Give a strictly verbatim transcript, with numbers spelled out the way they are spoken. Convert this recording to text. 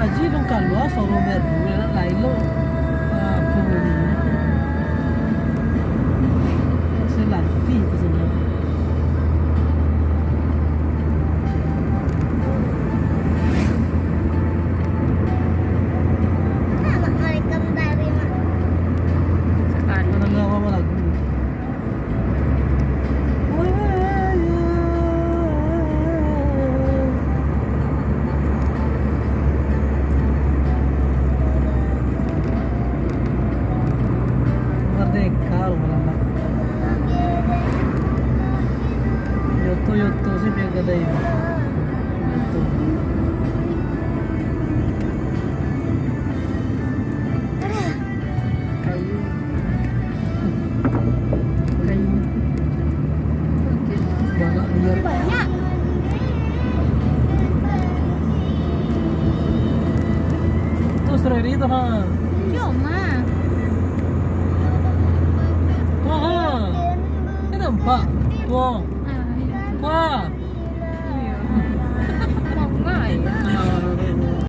Haji dong kalua, soro merdu, nak lain lo. Ah, apo ni? Selanti tu sana. Nah, Mak, mereka mencari, Mak. Sekarang. Mana nggak apa-apa lagu? Merdeka, orang Batak. Yoto, yoto sih biar gadai. Yoto. Kayu. Kayu. Banyak liar. Banyak. Tuh, strawberry tuh, ha. Yo, Ma. Tuh, ha. Ini nampak. Tuh. Ah, iya. Wah.